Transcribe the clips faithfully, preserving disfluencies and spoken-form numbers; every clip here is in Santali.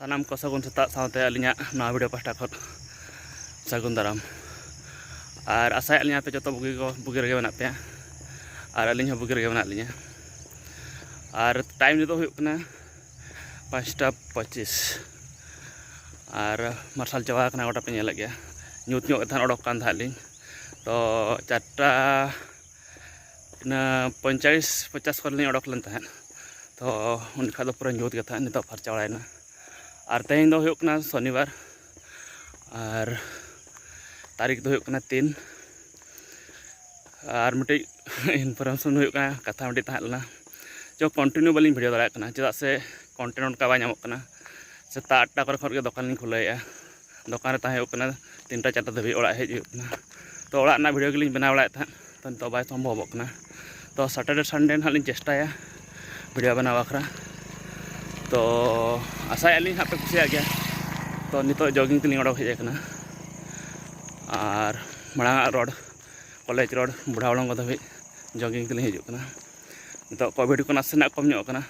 ᱥᱟᱱᱟᱢ ᱠᱚ ᱥᱟᱹᱜᱩᱱ ᱥᱮᱛᱟᱜ ᱥᱟᱶᱛᱮ ᱟᱹᱞᱤᱧᱟᱜ ᱱᱚᱣᱟ ᱵᱷᱤᱰᱤᱭᱳ ᱯᱟᱦᱴᱟ ᱠᱷᱚᱱ ᱥᱟᱹᱜᱩᱱ ᱫᱟᱨᱟᱢ᱾ ᱟᱨ ᱟᱥᱟᱭᱮᱫ ᱞᱤᱧ ᱟᱯᱮ ᱡᱚᱛᱚ ᱵᱩᱜᱤ ᱠᱚ ᱵᱩᱜᱤ ᱨᱮᱜᱮ ᱢᱮᱱᱟᱜ ᱯᱮᱭᱟ, ᱟᱨ ᱟᱹᱞᱤᱧ ᱦᱚᱸ ᱵᱩᱜᱤ ᱨᱮᱜᱮ ᱢᱮᱱᱟᱜ ᱞᱤᱧᱟ᱾ ᱟᱨ ᱴᱟᱭᱤᱢ ᱱᱤᱛᱚᱜ ᱦᱩᱭᱩᱜ ᱠᱟᱱᱟ ᱯᱟᱸᱪᱴᱟ ᱯᱚᱸᱪᱤᱥ, ᱟᱨ ᱢᱟᱨᱥᱟᱞ ᱪᱟᱵᱟ ᱟᱠᱟᱱᱟ, ᱜᱚᱴᱟ ᱯᱮ ᱧᱮᱞᱮᱫ ᱜᱮᱭᱟ᱾ ᱧᱩᱛ ᱧᱚᱜ ᱜᱮ ᱛᱟᱦᱮᱸᱫ ᱚᱰᱚᱠ ᱠᱟᱱ ᱛᱟᱦᱮᱸᱫ ᱞᱤᱧ, ᱛᱚ ᱪᱟᱨᱴᱟ ᱤᱱᱟᱹ ᱯᱚᱧᱪᱟᱞᱤᱥ ᱯᱚᱪᱟᱥ ᱠᱚᱨᱮ ᱞᱤᱧ ᱚᱰᱚᱠ ᱞᱮᱱ ᱛᱟᱦᱮᱸᱫ᱾ ᱛᱚ ᱩᱱ ᱡᱚᱠᱷᱟ ᱫᱚ ᱯᱩᱨᱟᱹ ᱧᱩᱛ ᱜᱮ ᱛᱟᱦᱮᱸᱫ, ᱱᱤᱛᱚᱜ ᱯᱷᱟᱨᱪᱟ ᱵᱟᱲᱟᱭᱮᱱᱟ᱾ ᱟᱨ ᱛᱮᱦᱮᱧ ᱫᱚ ᱦᱩᱭᱩᱜ ᱠᱟᱱᱟ ᱥᱚᱱᱤᱵᱟᱨ, ᱟᱨ ᱛᱟᱹᱨᱤᱠᱷ ᱫᱚ ᱦᱩᱭᱩᱜ ᱠᱟᱱᱟ ᱛᱤᱱ᱾ ᱟᱨ ᱢᱤᱫᱴᱤᱡ ᱤᱱᱯᱷᱚᱨᱢᱮᱥᱚᱱ ᱦᱩᱭᱩᱜ ᱠᱟᱱᱟ, ᱠᱟᱛᱷᱟ ᱢᱤᱫᱴᱤᱡ ᱛᱟᱦᱮᱸ ᱞᱮᱱᱟ, ᱪᱚ ᱠᱚᱱᱴᱤᱱᱤᱭᱩ ᱵᱟᱹᱞᱤᱧ ᱵᱷᱤᱰᱤᱭᱳ ᱫᱟᱲᱮᱭᱟᱜ ᱠᱟᱱᱟ, ᱪᱮᱫᱟᱜ ᱥᱮ ᱠᱚᱱᱴᱮᱱᱴ ᱚᱱᱠᱟ ᱵᱟᱭ ᱧᱟᱢᱚᱜ ᱠᱟᱱᱟ᱾ ᱥᱮᱛᱟᱜ ᱟᱴᱴᱟ ᱠᱚᱨᱮ ᱠᱷᱚᱱ ᱜᱮ ᱫᱚᱠᱟᱱ ᱞᱤᱧ ᱠᱷᱩᱞᱟᱹᱣᱮᱫᱼᱟ, ᱫᱚᱠᱟᱱ ᱨᱮ ᱛᱟᱦᱮᱸ ᱦᱩᱭᱩᱜ ᱠᱟᱱᱟ ᱛᱤᱱᱴᱟ ᱪᱟᱨᱴᱟ ᱫᱷᱟᱹᱵᱤᱡ, ᱚᱲᱟᱜ ᱦᱮᱡ ᱦᱩᱭᱩᱜ ᱠᱟᱱᱟ᱾ ᱛᱚ ᱚᱲᱟᱜ ᱨᱮᱱᱟᱜ ᱵᱷᱤᱰᱤᱭᱳ ᱜᱮᱞᱤᱧ ᱵᱮᱱᱟᱣ ᱵᱟᱲᱟᱭᱮᱫ ᱛᱟᱦᱮᱸᱫ, ᱛᱚ ᱱᱤᱛᱚᱜ ᱵᱟᱭ ᱥᱚᱢᱵᱷᱚᱵᱚᱜ ᱠᱟᱱᱟ᱾ ᱛᱚ ᱥᱟᱴᱟᱨᱰᱮ ᱥᱟᱱᱰᱮ ᱱᱟᱦᱟᱜ ᱞᱤᱧ ᱪᱮᱥᱴᱟᱭᱟ ᱵᱷᱤᱰᱤᱭᱳ ᱵᱮᱱᱟᱣ ᱵᱟᱠᱷᱨᱟ᱾ ᱛᱚ ᱟᱥᱟᱭᱮᱫᱼᱟ ᱞᱤᱧ ᱦᱟᱸᱜ ᱯᱮ ᱠᱩᱥᱤᱭᱟᱜ ᱜᱮᱭᱟ᱾ ᱛᱚ ᱱᱤᱛᱚᱜ ᱡᱳᱜᱤᱝ ᱛᱮᱞᱤᱧ ᱚᱰᱚᱠ ᱦᱮᱡ ᱟᱠᱟᱱᱟ, ᱟᱨ ᱢᱟᱲᱟᱝ ᱟᱜ ᱨᱳᱰ, ᱠᱚᱞᱮᱡᱽ ᱨᱳᱰ, ᱵᱩᱲᱦᱟ ᱦᱚᱲᱚᱝᱜᱚ ᱫᱷᱟᱹᱵᱤᱡ ᱡᱳᱜᱤᱝ ᱛᱮᱞᱤᱧ ᱦᱤᱡᱩᱜ ᱠᱟᱱᱟ᱾ ᱱᱤᱛᱚᱜ ᱠᱳᱵᱷᱤᱰ ᱠᱚ ᱱᱟᱥᱮᱱᱟᱜ ᱠᱚᱢ ᱧᱚᱜ ᱠᱟᱱᱟ,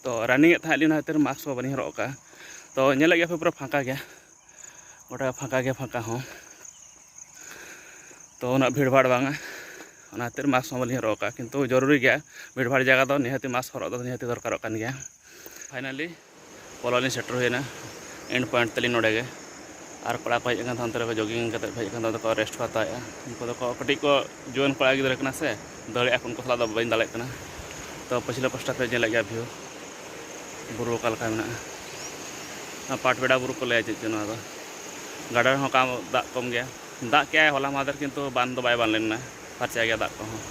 ᱛᱚ ᱨᱟᱱᱤᱝ ᱮᱫ ᱛᱟᱦᱮᱸᱫ ᱞᱤᱧ, ᱚᱱᱟ ᱠᱷᱟᱹᱛᱤᱨ ᱢᱟᱥᱠ ᱦᱚᱸ ᱵᱟᱹᱞᱤᱧ ᱦᱚᱨᱚᱜ ᱟᱠᱟᱫᱼᱟ᱾ ᱛᱚ ᱧᱮᱞᱮᱫ ᱜᱮᱭᱟ ᱯᱮ ᱯᱩᱨᱟᱹ ᱯᱷᱟᱸᱠᱟ ᱜᱮᱭᱟ, ᱜᱚᱴᱟ ᱯᱷᱟᱸᱠᱟ ᱜᱮ ᱯᱷᱟᱸᱠᱟ ᱦᱚᱸ᱾ ᱛᱚ ᱩᱱᱟᱹᱜ ᱵᱷᱤᱲ ᱵᱷᱟᱲ ᱵᱟᱝᱟ, ᱚᱱᱟ ᱠᱷᱟᱹᱛᱤᱨ ᱢᱟᱥᱠ ᱦᱚᱸ ᱵᱟᱹᱞᱤᱧ ᱦᱚᱨᱚᱜ ᱟᱠᱟᱫᱼᱟ, ᱠᱤᱱᱛᱩ ᱡᱚᱨᱩᱨᱤ ᱜᱮᱭᱟ, ᱵᱷᱤᱲ ᱵᱷᱟᱲ ᱡᱟᱭᱜᱟ ᱫᱚ ᱱᱤᱦᱟᱹᱛᱤ ᱢᱟᱥᱠ ᱦᱚᱨᱚᱜ ᱫᱚ ᱱᱤᱦᱟᱹᱛᱤ ᱫᱚᱨᱠᱟᱨᱚᱜ ᱠᱟᱱ ᱜᱮᱭᱟ᱾ ᱯᱷᱟᱭᱱᱟᱞᱤ ᱯᱚᱞᱟ ᱞᱤᱧ ᱥᱮᱴᱮᱨ ᱦᱩᱭᱮᱱᱟ, ᱮᱱᱰ ᱯᱚᱭᱮᱱᱴ ᱛᱟᱹᱞᱤᱧ ᱱᱚᱰᱮ ᱜᱮ᱾ ᱟᱨ ᱠᱚᱲᱟ ᱠᱚ ᱦᱮᱡ ᱟᱠᱟᱱ ᱛᱟᱦᱮᱸ, ᱚᱱᱛᱮ ᱨᱮᱠᱚ ᱡᱳᱜᱤᱝ ᱠᱟᱛᱮ ᱠᱚ ᱦᱮᱡ ᱟᱠᱟᱱ ᱛᱟᱦᱮᱸ, ᱠᱚ ᱨᱮᱥᱴ ᱠᱚ ᱦᱟᱛᱟᱣᱮᱫᱼᱟ᱾ ᱩᱱᱠᱩ ᱫᱚᱠᱚ ᱠᱟᱹᱴᱤᱡ ᱠᱚ ᱡᱩᱣᱟᱹᱱ ᱠᱚᱲᱟ ᱜᱤᱫᱽᱨᱟᱹ ᱠᱟᱱᱟ ᱥᱮ, ᱫᱟᱹᱲᱮᱜᱼᱟ ᱠᱚ, ᱩᱱᱠᱩ ᱥᱟᱞᱟᱜ ᱫᱚ ᱵᱟᱹᱧ ᱫᱟᱲᱮᱭᱟᱜ ᱠᱟᱱᱟ᱾ ᱛᱚ ᱯᱟᱹᱪᱷᱞᱟᱹ ᱯᱟᱥᱴᱟ ᱯᱮ ᱧᱮᱞᱮᱫ ᱜᱮᱭᱟ ᱵᱷᱤᱭᱩ, ᱵᱩᱨᱩ ᱚᱠᱟ ᱞᱮᱠᱟ ᱢᱮᱱᱟᱜᱼᱟ᱾ ᱱᱚᱣᱟ ᱯᱟᱴᱵᱮᱲᱟ ᱵᱩᱨᱩ ᱠᱚ ᱞᱟᱹᱭᱟ ᱪᱮᱫ ᱪᱚ ᱱᱚᱣᱟ ᱫᱚ᱾ ᱜᱟᱰᱟ ᱨᱮᱦᱚᱸ ᱠᱟᱢ ᱫᱟᱜ ᱠᱚᱢ ᱜᱮᱭᱟ, ᱫᱟᱜ ᱠᱮᱜᱼᱟᱭ ᱦᱚᱞᱟ ᱢᱟᱦᱫᱮᱨ, ᱠᱤᱱᱛᱩ ᱵᱟᱱ ᱫᱚ ᱵᱟᱭ ᱵᱟᱱ ᱞᱮᱱᱟ, ᱯᱷᱟᱨᱪᱟ ᱜᱮᱭᱟ ᱫᱟᱜ ᱠᱚᱦᱚᱸ᱾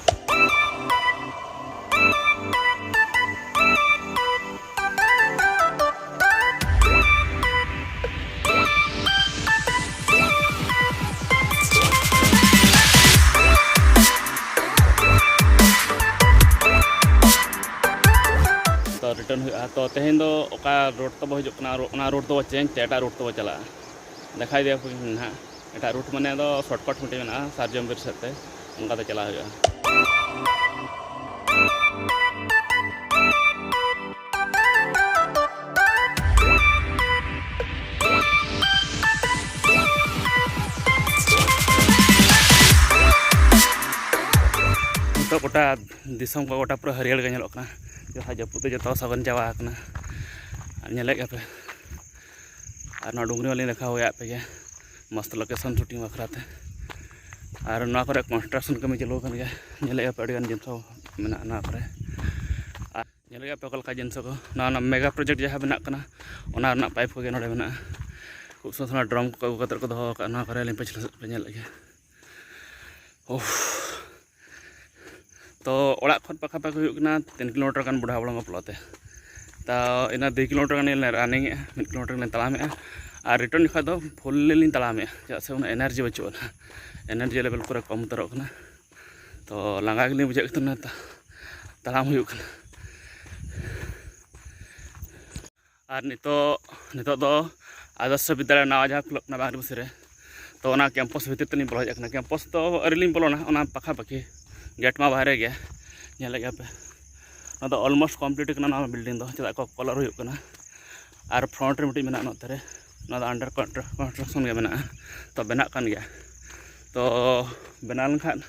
ᱛᱚ ᱨᱤᱴᱟᱨᱱ ᱦᱩᱭᱩᱜᱼᱟ᱾ ᱛᱚ ᱛᱮᱦᱮᱧ ᱫᱚ ᱚᱠᱟ ᱨᱳᱰ ᱛᱮᱵᱚ ᱦᱤᱡᱩᱜ ᱠᱟᱱᱟ, ᱚᱱᱟ ᱨᱳᱰ ᱛᱮᱵᱚ ᱪᱮᱧᱡᱽ ᱛᱮ ᱮᱴᱟᱜ ᱨᱳᱰ ᱛᱮᱵᱚ ᱪᱟᱞᱟᱜᱼᱟ᱾ ᱫᱮᱠᱷᱟᱭ ᱫᱮᱭᱟ ᱯᱮ ᱱᱟᱦᱟᱜ, ᱮᱴᱟᱜ ᱨᱩᱴ ᱢᱟᱱᱮ ᱫᱚ ᱥᱚᱨᱴᱠᱟᱴ ᱢᱤᱫᱴᱮᱡ ᱢᱮᱱᱟᱜᱼᱟ ᱥᱟᱨᱡᱚᱢ ᱵᱤᱨ ᱥᱮᱫ ᱛᱮ, ᱚᱱᱠᱟ ᱛᱮ ᱪᱟᱞᱟᱣ ᱦᱩᱭᱩᱜᱼᱟ᱾ ᱱᱤᱛᱚᱜ ᱜᱚᱴᱟ ᱫᱤᱥᱚᱢ ᱠᱚ ᱜᱚᱴᱟ ᱯᱩᱨᱟᱹ ᱦᱟᱹᱨᱭᱟᱹᱲ ᱜᱮ ᱧᱮᱞᱚᱜ ᱠᱟᱱᱟ᱾ ᱡᱟᱦᱟᱸ ᱡᱟᱹᱯᱩᱫ ᱛᱮ ᱡᱚᱛᱚ ᱥᱟᱜᱚᱱ ᱪᱟᱵᱟ ᱟᱠᱟᱱᱟ᱾ ᱟᱨ ᱧᱮᱞᱮᱫ ᱜᱮᱭᱟ ᱯᱮ, ᱟᱨ ᱱᱚᱣᱟ ᱰᱩᱝᱨᱤ ᱢᱟᱞᱤᱧ ᱫᱮᱠᱷᱟᱣ ᱟᱯᱮ ᱜᱮ, ᱢᱚᱥᱛ ᱞᱳᱠᱮᱥᱚᱱ ᱥᱩᱴᱤᱝ ᱵᱟᱠᱷᱨᱟ ᱛᱮ᱾ ᱟᱨ ᱱᱚᱣᱟ ᱠᱚᱨᱮ ᱠᱚᱱᱥᱴᱨᱟᱠᱥᱚᱱ ᱠᱟᱹᱢᱤ ᱪᱟᱹᱞᱩ ᱟᱠᱟᱱ ᱜᱮᱭᱟ᱾ ᱧᱮᱞᱮᱫ ᱜᱮᱭᱟ ᱯᱮ, ᱟᱹᱰᱤᱜᱟᱱ ᱡᱤᱱᱤᱥ ᱠᱚ ᱢᱮᱱᱟᱜᱼᱟ ᱱᱚᱣᱟ ᱠᱚᱨᱮ᱾ ᱟᱨ ᱧᱮᱞᱮᱫ ᱜᱮᱭᱟ ᱯᱮ ᱚᱠᱟ ᱞᱮᱠᱟ ᱡᱤᱱᱤᱥ ᱠᱚ, ᱱᱚᱣᱟ, ᱱᱚᱣᱟ ᱢᱮᱜᱟ ᱯᱨᱚᱡᱮᱠᱴ ᱡᱟᱦᱟᱸ ᱵᱮᱱᱟᱜ ᱠᱟᱱᱟ, ᱚᱱᱟ ᱨᱮᱱᱟᱜ ᱯᱟᱭᱤᱯ ᱠᱚᱜᱮ ᱱᱚᱰᱮ ᱢᱮᱱᱟᱜᱼᱟ᱾ ᱠᱷᱩᱵ ᱥᱩᱱᱫᱚᱨ ᱰᱨᱟᱢ ᱠᱚ ᱟᱹᱜᱩ ᱠᱟᱛᱮ ᱠᱚ ᱫᱚᱦᱚ ᱟᱠᱟᱫᱼᱟ ᱱᱚᱣᱟ ᱠᱚᱨᱮ᱾ ᱟᱹᱞᱤᱧ ᱯᱟᱹᱪᱷᱞᱟᱹ ᱥᱮᱫ ᱯᱮ ᱧᱮᱞᱮᱫ ᱜᱮᱭᱟ᱾ ᱳᱦ᱾ ᱛᱚ ᱚᱲᱟᱜ ᱠᱷᱚᱱ ᱯᱟᱠᱷᱟ ᱯᱟᱠᱷᱤ ᱦᱩᱭᱩᱜ ᱠᱟᱱᱟ ᱛᱤᱱ ᱠᱤᱞᱳᱢᱤᱴᱟᱨ ᱜᱟᱱ ᱵᱩᱰᱷᱟ ᱵᱚᱞᱚᱝᱜᱟ ᱯᱞᱚ ᱛᱮ᱾ ᱛᱚ ᱤᱱᱟᱹ ᱫᱩᱭ ᱠᱤᱞᱳᱢᱤᱴᱟᱨ ᱜᱟᱱ ᱞᱮ ᱨᱟᱱᱤᱝ ᱮᱜᱼᱟ, ᱢᱤᱫ ᱠᱤᱞᱳᱢᱤᱴᱟᱨ ᱞᱮ ᱛᱟᱲᱟᱢᱮᱜᱼᱟ᱾ ᱟᱨ ᱨᱤᱴᱟᱨᱱ ᱡᱚᱠᱷᱚᱱ ᱫᱚ ᱯᱷᱩᱞᱞᱤ ᱞᱤᱧ ᱛᱟᱲᱟᱢᱮᱜᱼᱟ, ᱪᱮᱫᱟᱜ ᱥᱮ ᱩᱱᱟᱹᱜ ᱮᱱᱟᱨᱡᱤ ᱵᱟᱹᱪᱩᱜ ᱟᱱᱟ᱾ ᱮᱱᱟᱨᱡᱤ ᱞᱮᱵᱮᱞ ᱯᱩᱨᱟᱹ ᱠᱚᱢ ᱩᱛᱟᱹᱨᱚᱜ ᱠᱟᱱᱟ᱾ ᱛᱚ ᱞᱟᱸᱜᱟ ᱜᱮᱞᱤᱧ ᱵᱩᱡᱷᱟᱹᱣᱮᱫ ᱠᱟᱱᱟ, ᱛᱟ- ᱛᱟᱲᱟᱢ ᱦᱩᱭᱩᱜ ᱠᱟᱱᱟ᱾ ᱟᱨ ᱱᱤᱛᱚᱜ, ᱱᱤᱛᱚᱜ ᱫᱚ ᱟᱫᱚᱨᱥᱚ ᱵᱤᱫᱽᱫᱟᱞᱚᱭ ᱱᱟᱣᱟ ᱡᱟᱦᱟᱸ ᱠᱷᱩᱞᱟᱹᱜ ᱠᱟᱱᱟ ᱵᱟᱝᱨᱤ ᱵᱟᱹᱥᱤ ᱨᱮ, ᱛᱚ ᱚᱱᱟ ᱠᱮᱢᱯᱟᱥ ᱵᱷᱤᱛᱤᱨ ᱛᱮᱞᱤᱧ ᱵᱚᱞᱚ ᱦᱮᱡ ᱟᱠᱟᱱᱟ᱾ ᱠᱮᱢᱯᱟᱥ ᱫᱚ ᱟᱹᱣᱨᱤ ᱞᱤᱧ ᱵᱚᱞᱚᱱᱟ, ᱚᱱᱟ ᱯᱟᱠᱷᱟ ᱯᱟᱠᱷᱤ ᱜᱮᱴ ᱢᱟ ᱵᱟᱦᱨᱮ ᱜᱮ, ᱧᱮᱞᱮᱫ ᱜᱮᱭᱟ ᱯᱮ᱾ ᱱᱚᱣᱟ ᱫᱚ ᱚᱞᱢᱳᱥᱴ ᱠᱚᱢᱯᱞᱤᱴ ᱠᱟᱱᱟ ᱱᱚᱣᱟ ᱵᱤᱞᱰᱤᱝ ᱫᱚ, ᱪᱮᱫᱟᱜ ᱠᱚ ᱠᱚᱞᱟᱨ ᱦᱩᱭᱩᱜ ᱠᱟᱱᱟ᱾ ᱟᱨ ᱯᱷᱨᱚᱱᱴ ᱨᱮ ᱢᱤᱫᱴᱤᱡ ᱢᱮᱱᱟᱜᱼᱟ ᱱᱚᱛᱮ ᱨᱮ, ᱱᱚᱣᱟ ᱫᱚ ᱟᱱᱰᱟᱨ ᱠᱚᱱᱥᱴᱨᱟᱠᱥᱚᱱ ᱜᱮ ᱢᱮᱱᱟᱜᱼᱟ, ᱛᱚ ᱵᱮᱱᱟᱜ ᱠᱟᱱ ᱜᱮᱭᱟ᱾ ᱛᱚ ᱵᱮᱱᱟᱣ ᱞᱮᱱᱠᱷᱟᱱ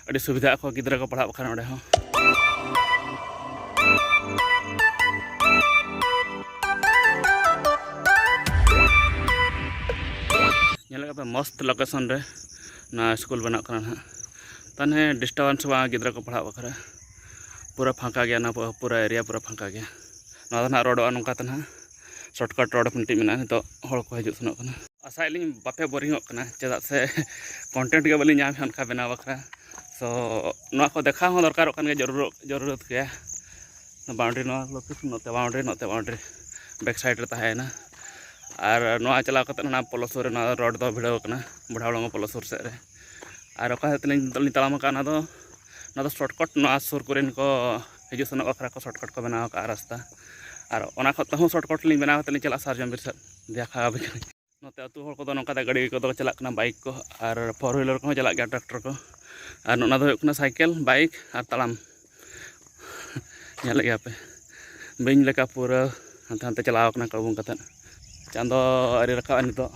ᱟᱹᱰᱤ ᱥᱩᱵᱤᱫᱷᱟ ᱟᱠᱚ ᱜᱤᱫᱽᱨᱟᱹ ᱠᱚ ᱯᱟᱲᱦᱟᱜ ᱵᱟᱠᱷᱨᱟ ᱚᱸᱰᱮ ᱦᱚᱸ᱾ ᱧᱮᱞ ᱠᱟᱯᱮ ᱢᱚᱥᱛ ᱞᱳᱠᱮᱥᱚᱱ ᱨᱮ ᱱᱚᱣᱟ ᱥᱠᱩᱞ ᱵᱮᱱᱟᱜ ᱠᱟᱱᱟ ᱱᱟᱦᱟᱜ᱾ ᱛᱟᱦᱚᱞᱮ ᱰᱤᱥᱴᱟᱨᱵᱮᱱᱥ ᱵᱟᱝ ᱜᱤᱫᱽᱨᱟᱹ ᱠᱚ ᱯᱟᱲᱦᱟᱜ ᱵᱟᱠᱷᱨᱟ᱾ ᱯᱩᱨᱟᱹ ᱯᱷᱟᱸᱠᱟ ᱜᱮᱭᱟ ᱱᱚᱣᱟ ᱯᱩᱨᱟᱹ ᱮᱨᱤᱭᱟ, ᱯᱩᱨᱟᱹ ᱯᱷᱟᱸᱠᱟ ᱜᱮᱭᱟ᱾ ᱱᱚᱣᱟ ᱫᱚ ᱱᱟᱦᱟᱜ ᱨᱳᱰᱚᱜᱼᱟ, ᱱᱚᱝᱠᱟ ᱛᱮ ᱱᱟᱦᱟᱜ ᱥᱚᱨᱴᱠᱟᱴ ᱨᱳᱰ ᱢᱤᱫᱴᱤᱡ ᱢᱮᱱᱟᱜᱼᱟ᱾ ᱱᱤᱛᱚᱜ ᱦᱚᱲ ᱠᱚ ᱦᱤᱡᱩᱜ ᱥᱮᱱᱚᱜ ᱠᱟᱱᱟ᱾ ᱟᱥᱟᱭᱮᱫ ᱞᱤᱧ ᱵᱟᱯᱮ ᱵᱳᱨᱤᱝᱚᱜ ᱠᱟᱱᱟ, ᱪᱮᱫᱟᱜ ᱥᱮ ᱠᱚᱱᱴᱮᱱᱴ ᱜᱮ ᱵᱟᱹᱞᱤᱧ ᱧᱟᱢᱮᱫᱼᱟ ᱚᱱᱠᱟ ᱵᱮᱱᱟᱣ ᱵᱟᱠᱷᱨᱟ᱾ ᱛᱚ ᱱᱚᱣᱟ ᱠᱚ ᱫᱮᱠᱷᱟᱣ ᱦᱚᱸ ᱫᱚᱨᱠᱟᱨᱚᱜ ᱠᱟᱱ ᱜᱮᱭᱟ, ᱡᱚᱨᱩᱨᱚᱜ, ᱡᱚᱨᱩᱨᱚᱛ ᱜᱮᱭᱟ᱾ ᱵᱟᱣᱩᱱᱰᱟᱨᱤ ᱱᱚᱣᱟ ᱞᱳᱠᱮᱥᱚᱱ, ᱱᱚᱛᱮ ᱵᱟᱣᱩᱱᱰᱟᱨᱤ, ᱱᱚᱛᱮ ᱵᱟᱣᱩᱱᱰᱟᱨᱤ ᱵᱮᱠ ᱥᱟᱭᱤᱰ ᱨᱮ ᱛᱟᱦᱮᱸᱭᱮᱱᱟ᱾ ᱟᱨ ᱱᱚᱣᱟ ᱪᱟᱞᱟᱣ ᱠᱟᱛᱮ ᱚᱱᱟ ᱯᱚᱞᱚ ᱥᱩᱨ ᱨᱮ ᱱᱚᱣᱟ ᱨᱳᱰ ᱫᱚ ᱵᱷᱤᱲᱟᱹᱣ ᱟᱠᱟᱱᱟ, ᱵᱩᱰᱷᱟ ᱵᱚᱞᱚᱝᱜᱟ ᱯᱚᱞᱚ ᱥᱩᱨ ᱥᱮᱫ ᱨᱮ᱾ ᱟᱨ ᱚᱠᱟ ᱥᱮᱫ ᱛᱮᱞᱤᱧ, ᱱᱤᱛᱚᱜ ᱞᱤᱧ ᱛᱟᱲᱟᱢ ᱟᱠᱟᱫᱼᱟ, ᱚᱱᱟ ᱫᱚ, ᱚᱱᱟ ᱫᱚ ᱥᱚᱨᱴᱠᱟᱴ, ᱱᱚᱣᱟ ᱥᱩᱨ ᱠᱚᱨᱮᱱ ᱠᱚ ᱦᱤᱡᱩᱜ ᱥᱮᱱᱚᱜ ᱵᱟᱠᱷᱨᱟ ᱠᱚ ᱥᱚᱨᱴᱠᱟᱴ ᱠᱚ ᱵᱮᱱᱟᱣ ᱟᱠᱟᱫᱼᱟ ᱨᱟᱥᱛᱟ᱾ ᱟᱨ ᱚᱱᱟ ᱠᱷᱚᱱ ᱛᱮᱦᱚᱸ ᱥᱚᱨᱴᱠᱟᱴ ᱞᱤᱧ ᱵᱮᱱᱟᱣ ᱠᱟᱛᱮ ᱞᱤᱧ ᱪᱟᱞᱟᱜᱼᱟ ᱥᱟᱨᱡᱚᱢ ᱵᱤᱨ ᱥᱮᱫ᱾ ᱫᱮᱠᱷᱟᱣ ᱟᱯᱮ ᱠᱟᱹᱱᱟᱹᱧ᱾ ᱱᱚᱛᱮ ᱟᱹᱛᱩ ᱦᱚᱲ ᱠᱚᱫᱚ ᱱᱚᱝᱠᱟ ᱛᱮ ᱜᱟᱹᱰᱤ ᱠᱚᱫᱚ ᱠᱚ ᱪᱟᱞᱟᱜ ᱠᱟᱱᱟ, ᱵᱟᱭᱤᱠ ᱠᱚ ᱟᱨ ᱯᱷᱳᱨ ᱦᱩᱭᱞᱟᱨ ᱠᱚᱦᱚᱸ ᱪᱟᱞᱟᱜ ᱜᱮᱭᱟ, ᱴᱨᱟᱠᱴᱚᱨ ᱠᱚ᱾ ᱟᱨ ᱚᱱᱟ ᱫᱚ ᱦᱩᱭᱩᱜ ᱠᱟᱱᱟ ᱥᱟᱭᱠᱮᱞ, ᱵᱟᱭᱤᱠ ᱟᱨ ᱛᱟᱲᱟᱢ᱾ ᱧᱮᱞᱮᱫ ᱜᱮᱭᱟ ᱯᱮ, ᱵᱤᱧ ᱞᱮᱠᱟ ᱯᱩᱨᱟᱹ ᱦᱟᱱᱛᱮ ᱱᱟᱛᱮ ᱪᱟᱞᱟᱣ ᱠᱟᱱᱟ ᱠᱚ ᱩᱰᱩᱝ ᱠᱟᱛᱮᱫ᱾ ᱪᱟᱸᱫᱚ ᱟᱹᱣᱨᱤ ᱨᱟᱠᱟᱵᱼᱟ ᱱᱤᱛᱚᱜ᱾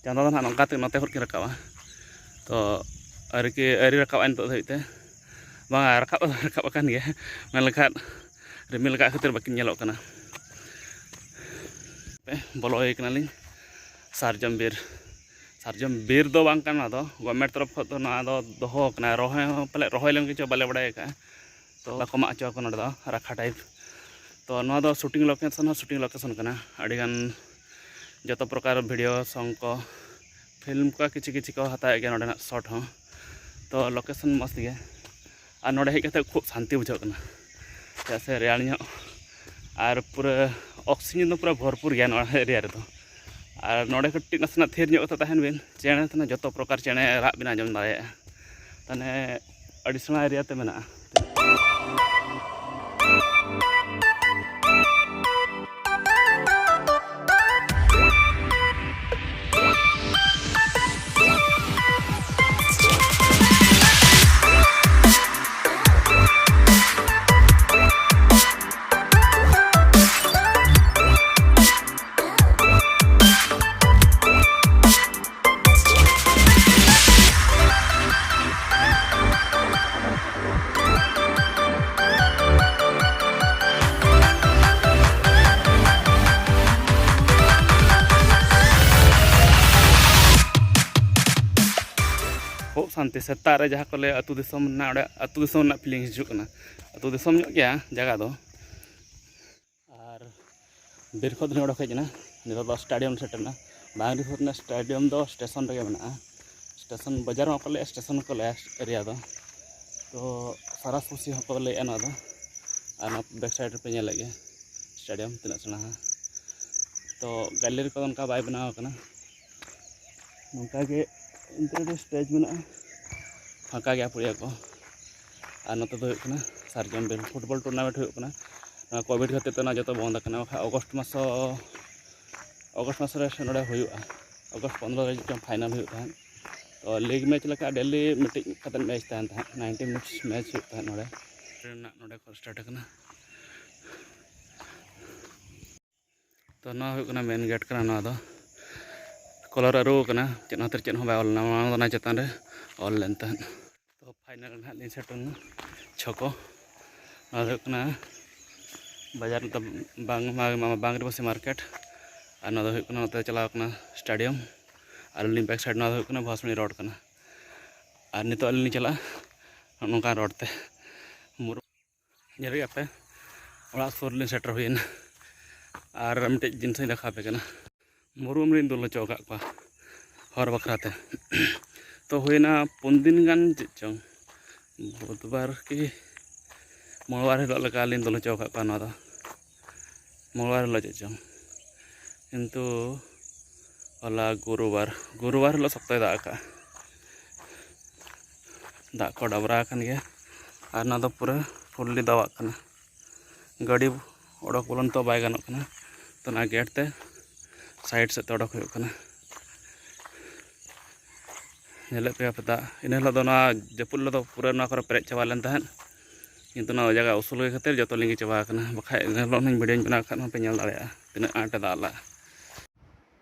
ᱪᱟᱸᱫᱚ ᱫᱚ ᱱᱟᱦᱟᱜ ᱱᱚᱝᱠᱟ ᱛᱮ ᱱᱚᱛᱮ ᱠᱷᱚᱱ ᱠᱤᱱ ᱨᱟᱠᱟᱵᱼᱟ᱾ ᱛᱚ ᱟᱹᱣᱨᱤ ᱠᱤ, ᱟᱹᱣᱨᱤ ᱨᱟᱠᱟᱵᱼᱟ ᱱᱤᱛᱚᱜ ᱫᱷᱟᱹᱵᱤᱡ ᱛᱮ᱾ ᱵᱟᱝᱟ, ᱨᱟᱠᱟᱵ ᱫᱚ ᱨᱟᱠᱟᱵ ᱟᱠᱟᱱ ᱜᱮᱭᱟ, ᱢᱮᱱᱠᱷᱟᱱ ᱨᱤᱢᱤᱞ ᱟᱠᱟᱫ ᱠᱷᱟᱹᱛᱤᱨ ᱵᱟᱹᱠᱤᱱ ᱧᱮᱞᱚᱜ ᱠᱟᱱᱟ᱾ ᱵᱚᱞᱚ ᱦᱩᱭ ᱠᱟᱱᱟᱞᱤᱧ ᱥᱟᱨᱡᱚᱢ ᱵᱤᱨ᱾ ᱥᱟᱨᱡᱚᱢ ᱵᱤᱨ ᱫᱚ ᱵᱟᱝ ᱠᱟᱱᱟ, ᱱᱚᱣᱟ ᱫᱚ ᱜᱚᱵᱷᱢᱮᱱᱴ ᱛᱚᱨᱚᱯ ᱠᱷᱚᱱ ᱫᱚ ᱱᱚᱣᱟ ᱫᱚ ᱫᱚᱦᱚ ᱠᱟᱱᱟ, ᱨᱚᱦᱚᱭ ᱦᱚᱸ ᱯᱟᱞᱮ ᱨᱚᱦᱚᱭ ᱞᱮᱱ ᱜᱮᱪᱚ, ᱵᱟᱞᱮ ᱵᱟᱲᱟᱭ ᱟᱠᱟᱫᱼᱟ᱾ ᱛᱚ ᱵᱟᱠᱚ ᱢᱟᱜ ᱦᱚᱪᱚ ᱟᱠᱚ ᱱᱚᱰᱮ ᱫᱚ, ᱨᱟᱠᱷᱟ ᱴᱟᱭᱤᱯ᱾ ᱛᱚ ᱱᱚᱣᱟ ᱫᱚ ᱥᱩᱴᱤᱝ ᱞᱳᱠᱮᱥᱚᱱ ᱦᱚᱸ ᱥᱩᱴᱤᱝ ᱞᱳᱠᱮᱥᱚᱱ ᱠᱟᱱᱟ᱾ ᱟᱹᱰᱤᱜᱟᱱ ᱡᱚᱛᱚ ᱯᱨᱚᱠᱟᱨ ᱵᱷᱤᱰᱤᱭᱳ, ᱥᱚᱝ ᱠᱚ, ᱯᱷᱤᱞᱢ ᱠᱚ, ᱠᱤᱪᱷᱩ ᱠᱤᱪᱷᱩ ᱠᱚ ᱦᱟᱛᱟᱣᱮᱫ ᱜᱮᱭᱟ ᱱᱚᱰᱮᱱᱟᱜ ᱥᱚᱴ ᱦᱚᱸ᱾ ᱛᱚ ᱞᱳᱠᱮᱥᱚᱱ ᱢᱚᱡᱽ ᱜᱮᱭᱟ᱾ ᱟᱨ ᱱᱚᱰᱮ ᱦᱮᱡ ᱠᱟᱛᱮ ᱠᱷᱩᱵ ᱥᱟᱱᱛᱤ ᱵᱩᱡᱷᱟᱹᱜ ᱠᱟᱱᱟ, ᱪᱮᱫᱟᱜ ᱥᱮ ᱨᱮᱭᱟᱲ ᱧᱚᱜ ᱟᱨ ᱯᱩᱨᱟᱹ ᱚᱠᱥᱤᱡᱮᱱ ᱫᱚ ᱯᱩᱨᱟᱹ ᱵᱷᱚᱨᱯᱩᱨ ᱜᱮᱭᱟ ᱱᱚᱣᱟ ᱮᱨᱤᱭᱟ ᱨᱮᱫᱚ᱾ ᱟᱨ ᱱᱚᱰᱮ ᱠᱟᱹᱴᱤᱡ ᱱᱟᱥᱮᱱᱟᱜ ᱛᱷᱤᱨ ᱧᱚᱜ ᱠᱟᱛᱮ ᱛᱟᱦᱮᱱ ᱵᱤᱱ, ᱪᱮᱬᱮ ᱛᱟᱦᱮᱱᱟ, ᱡᱚᱛᱚ ᱯᱨᱚᱠᱟᱨ ᱪᱮᱬᱮ ᱨᱟᱜ ᱵᱤᱱ ᱟᱸᱡᱚᱢ ᱫᱟᱲᱮᱭᱟᱜᱼᱟ᱾ ᱛᱟᱦᱚᱞᱮ ᱟᱹᱰᱤ ᱥᱮᱬᱟ ᱮᱨᱤᱭᱟ ᱛᱮ ᱢᱮᱱᱟᱜᱼᱟ᱾ ᱠᱷᱩᱵ ᱥᱟᱱᱛᱤ᱾ ᱥᱮᱛᱟᱜ ᱨᱮ ᱡᱟᱦᱟᱸ ᱠᱚ ᱞᱟᱹᱭᱟ ᱟᱹᱛᱩ ᱫᱤᱥᱚᱢ ᱨᱮᱱᱟᱜ, ᱚᱸᱰᱮ ᱟᱹᱛᱩ ᱫᱤᱥᱚᱢ ᱨᱮᱱᱟᱜ ᱯᱷᱤᱞᱤᱝ ᱦᱤᱡᱩᱜ ᱠᱟᱱᱟ᱾ ᱟᱹᱛᱩ ᱫᱤᱥᱚᱢ ᱧᱚᱜ ᱜᱮᱭᱟ ᱡᱟᱭᱜᱟ ᱫᱚ᱾ ᱟᱨ ᱵᱤᱨ ᱠᱷᱚᱱ ᱞᱤᱧ ᱚᱰᱚᱠ ᱦᱮᱡ ᱮᱱᱟ, ᱱᱤᱛᱚᱜ ᱫᱚ ᱥᱴᱮᱰᱤᱭᱟᱢ ᱥᱮᱴᱮᱨ ᱮᱱᱟ᱾ ᱵᱟᱝᱨᱤ ᱥᱩᱨ ᱨᱮᱱᱟᱜ ᱥᱴᱮᱰᱤᱭᱟᱢ ᱫᱚ ᱥᱴᱮᱥᱚᱱ ᱨᱮᱜᱮ ᱢᱮᱱᱟᱜᱼᱟ᱾ ᱥᱴᱮᱥᱚᱱ ᱵᱟᱡᱟᱨ ᱦᱚᱸ ᱠᱚ ᱞᱟᱹᱭᱟ, ᱥᱴᱮᱥᱚᱱ ᱦᱚᱸ ᱠᱚ ᱞᱟᱹᱭᱟ ᱮᱨᱤᱭᱟ ᱫᱚ᱾ ᱛᱚ ᱥᱟᱨᱟᱥᱩᱥᱤ ᱦᱚᱸᱠᱚ ᱞᱟᱹᱭᱮᱜᱼᱟ ᱱᱚᱣᱟ ᱫᱚ᱾ ᱟᱨ ᱱᱚᱣᱟ ᱵᱮᱠ ᱥᱟᱭᱤᱰ ᱨᱮᱯᱮ ᱧᱮᱞᱮᱫ ᱜᱮᱭᱟ ᱥᱴᱮᱰᱤᱭᱟᱢ ᱛᱤᱱᱟᱹᱜ ᱥᱮᱬᱟ᱾ ᱛᱚ ᱜᱮᱞᱟᱨᱤ ᱠᱚᱫᱚ ᱚᱱᱠᱟ ᱵᱟᱭ ᱵᱮᱱᱟᱣ ᱟᱠᱟᱱᱟ᱾ ᱱᱚᱝᱠᱟ ᱜᱮ ᱤᱱᱴᱨᱳᱰᱟᱠᱴᱚᱨᱤ ᱥᱴᱮᱡᱽ ᱢᱮᱱᱟᱜᱼᱟ, ᱯᱷᱟᱸᱠᱟ ᱜᱮᱭᱟ ᱯᱩᱲᱤᱭᱟᱹ ᱠᱚ᱾ ᱟᱨ ᱱᱚᱛᱮ ᱫᱚ ᱦᱩᱭᱩᱜ ᱠᱟᱱᱟ ᱥᱟᱨᱡᱚᱢ ᱵᱤᱨ ᱯᱷᱩᱴᱵᱚᱞ ᱴᱩᱨᱱᱟᱢᱮᱱᱴ ᱦᱩᱭᱩᱜ ᱠᱟᱱᱟ᱾ ᱱᱚᱣᱟ ᱠᱳᱵᱷᱤᱰ ᱠᱷᱟᱹᱛᱤᱨ ᱛᱮ ᱚᱱᱟ ᱡᱚᱛᱚ ᱵᱚᱱᱫ ᱟᱠᱟᱱᱟ, ᱵᱟᱠᱷᱟᱡ ᱚᱜᱚᱥᱴ ᱢᱟᱥ ᱦᱚᱸ, ᱚᱜᱚᱥᱴ ᱢᱟᱥ ᱨᱮ ᱱᱚᱰᱮ ᱦᱩᱭᱩᱜᱼᱟ᱾ ᱚᱜᱚᱥᱴ ᱯᱚᱱᱫᱽᱨᱚ ᱨᱮ ᱪᱚᱝ ᱯᱷᱟᱭᱱᱟᱞ ᱦᱩᱭᱩᱜ ᱛᱟᱦᱮᱸᱫ᱾ ᱛᱚ ᱞᱤᱜᱽ ᱢᱮᱪ ᱞᱮᱠᱟ ᱰᱮᱞᱤ ᱢᱤᱫᱴᱤᱡ ᱠᱟᱛᱮᱫ ᱢᱮᱪ ᱛᱟᱦᱮᱱ ᱛᱟᱦᱮᱸᱫ, ᱱᱟᱭᱤᱱᱴᱤ ᱢᱤᱱᱤᱴᱥ ᱢᱮᱪ ᱦᱩᱭᱩᱜ ᱛᱟᱦᱮᱸᱫ ᱱᱚᱰᱮ᱾ ᱨᱮᱱᱟᱜ ᱱᱚᱰᱮ ᱠᱷᱚᱱ ᱥᱴᱟᱨᱴ ᱟᱠᱟᱱᱟ᱾ ᱛᱚ ᱱᱚᱣᱟ ᱦᱩᱭᱩᱜ ᱠᱟᱱᱟ ᱢᱮᱱ ᱜᱮᱴ ᱠᱟᱱᱟ᱾ ᱱᱚᱣᱟ ᱫᱚ ᱠᱚᱞᱚᱨ ᱟᱹᱨᱩ ᱟᱠᱟᱱᱟ, ᱪᱮᱫ ᱦᱚᱸ ᱪᱮᱫ ᱦᱚᱸ ᱵᱟᱭ ᱚᱞ ᱞᱮᱱᱟ, ᱢᱟᱲᱟᱝ ᱫᱚ ᱚᱱᱟ ᱪᱮᱛᱟᱱ ᱨᱮ ᱚᱞ ᱞᱮᱱ ᱛᱟᱦᱮᱸᱫ᱾ ᱛᱚ ᱯᱷᱟᱭᱱᱟᱞ ᱨᱮ ᱱᱟᱦᱟᱜ ᱞᱤᱧ ᱥᱮᱴᱮᱨ ᱮᱱᱟ ᱪᱷᱚᱠᱚ᱾ ᱱᱚᱣᱟ ᱫᱚ ᱦᱩᱭᱩᱜ ᱠᱟᱱᱟ ᱵᱟᱡᱟᱨ ᱫᱚ ᱵᱟᱝ, ᱵᱟᱝ, ᱵᱟᱝ ᱨᱮ ᱵᱟᱥᱮ ᱢᱟᱨᱠᱮᱴ᱾ ᱟᱨ ᱱᱚᱣᱟ ᱫᱚ ᱦᱩᱭᱩᱜ ᱠᱟᱱᱟ ᱱᱚᱛᱮ ᱪᱟᱞᱟᱣ ᱠᱟᱱᱟ ᱥᱴᱮᱰᱤᱭᱟᱢ᱾ ᱟᱨ ᱟᱹᱞᱤᱧ ᱵᱮᱠ ᱥᱟᱭᱤᱰ ᱱᱚᱣᱟ ᱫᱚ ᱦᱩᱭᱩᱜ ᱠᱟᱱᱟ ᱵᱷᱚᱥᱢᱤ ᱨᱳᱰ ᱠᱟᱱᱟ᱾ ᱟᱨ ᱱᱤᱛᱚᱜ ᱟᱹᱞᱤᱧ ᱞᱤᱧ ᱪᱟᱞᱟᱜᱼᱟ ᱱᱚᱝᱠᱟᱱ ᱨᱳᱰ ᱛᱮ᱾ ᱢᱩᱨᱩ-, ᱧᱮᱞᱮᱫ ᱜᱮᱭᱟ ᱯᱮ, ᱚᱲᱟᱜ ᱥᱩᱨ ᱨᱮᱞᱤᱧ ᱥᱮᱴᱮᱨ ᱦᱩᱭᱮᱱᱟ᱾ ᱟᱨ ᱢᱤᱫᱴᱮᱡ ᱡᱤᱱᱤᱥ ᱤᱧ ᱫᱮᱠᱷᱟᱣ ᱟᱯᱮ ᱠᱟᱱᱟ, ᱢᱩᱨᱩᱢ ᱨᱤᱧ ᱫᱩᱞ ᱦᱚᱪᱚ ᱟᱠᱟᱫ ᱠᱚᱣᱟ ᱦᱚᱨ ᱵᱟᱠᱷᱨᱟ ᱛᱮ᱾ ᱛᱚ ᱦᱩᱭᱱᱟ ᱯᱩᱱ ᱫᱤᱱ ᱜᱟᱱ ᱪᱮᱫ ᱪᱚᱝ, ᱵᱩᱫᱷᱵᱟᱨ ᱠᱤ ᱢᱚᱝᱜᱚᱞᱵᱟᱨ ᱦᱤᱞᱳᱜ ᱞᱮᱠᱟ ᱞᱤᱧ ᱫᱩᱞ ᱦᱚᱪᱚ ᱟᱠᱟᱫ ᱠᱚᱣᱟ ᱱᱚᱣᱟ ᱫᱚ᱾ ᱢᱚᱝᱜᱚᱞᱵᱟᱨ ᱦᱤᱞᱳᱜ ᱪᱮᱫ ᱪᱚᱝ, ᱠᱤᱱᱛᱩ ᱦᱚᱞᱟ ᱜᱩᱨᱩᱵᱟᱨ, ᱜᱩᱨᱩᱵᱟᱨ ᱦᱤᱞᱳᱜ ᱥᱚᱠᱛᱚᱭ ᱫᱟᱜ ᱟᱠᱟᱫᱼᱟ᱾ ᱫᱟᱜ ᱠᱚ ᱰᱟᱵᱽᱨᱟ ᱟᱠᱟᱱ ᱜᱮᱭᱟ᱾ ᱟᱨ ᱱᱚᱣᱟ ᱫᱚ ᱯᱩᱨᱟᱹ ᱯᱷᱩᱞᱞᱤ ᱫᱟᱣᱟᱜ ᱠᱟᱱᱟ᱾ ᱜᱟᱹᱰᱤ ᱚᱰᱚᱠ ᱵᱚᱞᱚᱱ ᱛᱚ ᱵᱟᱭ ᱜᱟᱱᱚᱜ ᱠᱟᱱᱟ, ᱛᱚ ᱚᱱᱟ ᱜᱮᱴ ᱛᱮ ᱥᱟᱭᱤᱰ ᱥᱮᱫ ᱛᱮ ᱚᱰᱚᱠ ᱦᱩᱭᱩᱜ ᱠᱟᱱᱟ᱾ ᱧᱮᱞᱮᱫ ᱯᱮᱭᱟ ᱯᱮ ᱫᱟᱜ, ᱤᱱᱟᱹ ᱦᱤᱞᱳᱜ ᱫᱚ ᱚᱱᱟ ᱡᱟᱹᱯᱩᱫ ᱦᱤᱞᱳᱜ ᱫᱚ ᱯᱩᱨᱟᱹ ᱱᱚᱣᱟ ᱠᱚᱨᱮ ᱯᱮᱨᱮᱡ ᱪᱟᱵᱟ ᱞᱮᱱ ᱛᱟᱦᱮᱸᱫ, ᱠᱤᱱᱛᱩ ᱱᱚᱣᱟ ᱡᱟᱭᱜᱟ ᱩᱥᱩᱞ ᱜᱮ ᱠᱷᱟᱹᱛᱤᱨ ᱡᱚᱛᱚ ᱞᱤᱸᱜᱤ ᱪᱟᱵᱟ ᱟᱠᱟᱱᱟ᱾ ᱵᱟᱠᱷᱟᱡ ᱤᱱᱟᱹ ᱦᱤᱞᱳᱜ ᱦᱚᱸᱧ ᱵᱷᱤᱰᱤᱭᱳᱧ ᱵᱮᱱᱟᱣ ᱠᱷᱟᱱ ᱦᱚᱸᱯᱮ ᱧᱮᱞ ᱫᱟᱲᱮᱭᱟᱜᱼᱟ ᱛᱤᱱᱟᱹᱜ ᱟᱸᱴ ᱮ ᱫᱟᱜ ᱞᱮᱫᱼᱟ᱾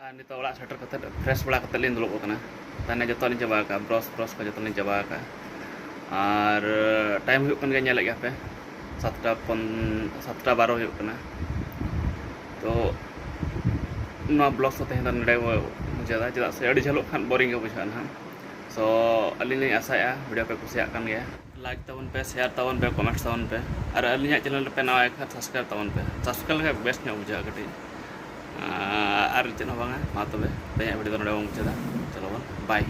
ᱟᱨ ᱱᱤᱛᱚᱜ ᱚᱲᱟᱜ ᱥᱮᱴᱮᱨ ᱠᱟᱛᱮ ᱯᱷᱨᱮᱥ ᱵᱟᱲᱟ ᱠᱟᱛᱮ ᱞᱤᱧ ᱫᱩᱲᱩᱵ ᱟᱠᱟᱱᱟ᱾ ᱛᱟᱦᱞᱮ ᱡᱚᱛᱚ ᱞᱤᱧ ᱪᱟᱵᱟ ᱟᱠᱟᱫᱼᱟ, ᱵᱨᱟᱥ ᱵᱨᱟᱥ ᱠᱚ ᱡᱚᱛᱚ ᱞᱤᱧ ᱪᱟᱵᱟ ᱟᱠᱟᱫᱼᱟ᱾ ᱟᱨ ᱴᱟᱭᱤᱢ ᱦᱩᱭᱩᱜ ᱠᱟᱱ ᱜᱮᱭᱟ, ᱧᱮᱞᱮᱫ ᱜᱮᱭᱟ ᱯᱮ, ᱥᱟᱛᱴᱟ ᱯᱚᱱ-, ᱥᱟᱛᱴᱟ ᱵᱟᱨᱚ ᱦᱩᱭᱩᱜ ᱠᱟᱱᱟ᱾ ᱛᱚ ᱱᱚᱣᱟ ᱵᱞᱚᱜ ᱫᱚ ᱛᱮᱦᱮᱧ ᱫᱚ ᱱᱚᱰᱮ ᱵᱚ ᱢᱩᱪᱟᱹᱫᱟ, ᱪᱮᱫᱟᱜ ᱥᱮ ᱟᱹᱰᱤ ᱡᱷᱟᱹᱞᱚᱜ ᱠᱷᱟᱱ ᱵᱳᱨᱤᱝ ᱜᱮ ᱵᱩᱡᱷᱟᱹᱜᱼᱟ ᱱᱟᱦᱟᱜ᱾ ᱥᱳ ᱟᱹᱞᱤᱧ ᱞᱤᱧ ᱟᱥᱟᱭᱮᱫᱼᱟ ᱵᱷᱤᱰᱤᱭᱳ ᱯᱮ ᱠᱩᱥᱤᱭᱟᱜ ᱠᱟᱱ ᱜᱮᱭᱟ᱾ ᱞᱟᱭᱤᱠ ᱛᱟᱵᱚᱱ ᱯᱮ, ᱥᱮᱭᱟᱨ ᱛᱟᱵᱚᱱ ᱯᱮ, ᱠᱚᱢᱮᱱᱴᱥ ᱛᱟᱵᱚᱱ ᱯᱮ, ᱟᱨ ᱟᱹᱞᱤᱧᱟᱜ ᱪᱮᱱᱮᱞ ᱨᱮᱯᱮ ᱱᱟᱣᱟ ᱜᱮ ᱠᱷᱟᱱ ᱥᱟᱵᱥᱠᱨᱟᱭᱤᱵᱽ ᱛᱟᱵᱚᱱ ᱯᱮ᱾ ᱥᱟᱵᱥᱠᱨᱟᱭᱤᱵᱽ ᱞᱮᱠᱷᱟᱱ ᱵᱮᱥ ᱧᱚᱜ ᱵᱩᱡᱷᱟᱹᱜᱼᱟ ᱠᱟᱹᱴᱤᱡ᱾ ᱟᱨ ᱪᱮᱫ ᱦᱚᱸ ᱵᱟᱝᱟ, ᱢᱟ ᱛᱚᱵᱮ ᱛᱮᱦᱮᱧᱟᱜ ᱵᱷᱤᱰᱤᱭᱳ ᱫᱚ ᱱᱚᱰᱮ ᱵᱚᱱ ᱢᱩᱪᱟᱹᱫᱟ᱾ ᱪᱚᱞᱚ ᱵᱚᱱ, ᱵᱟᱭ᱾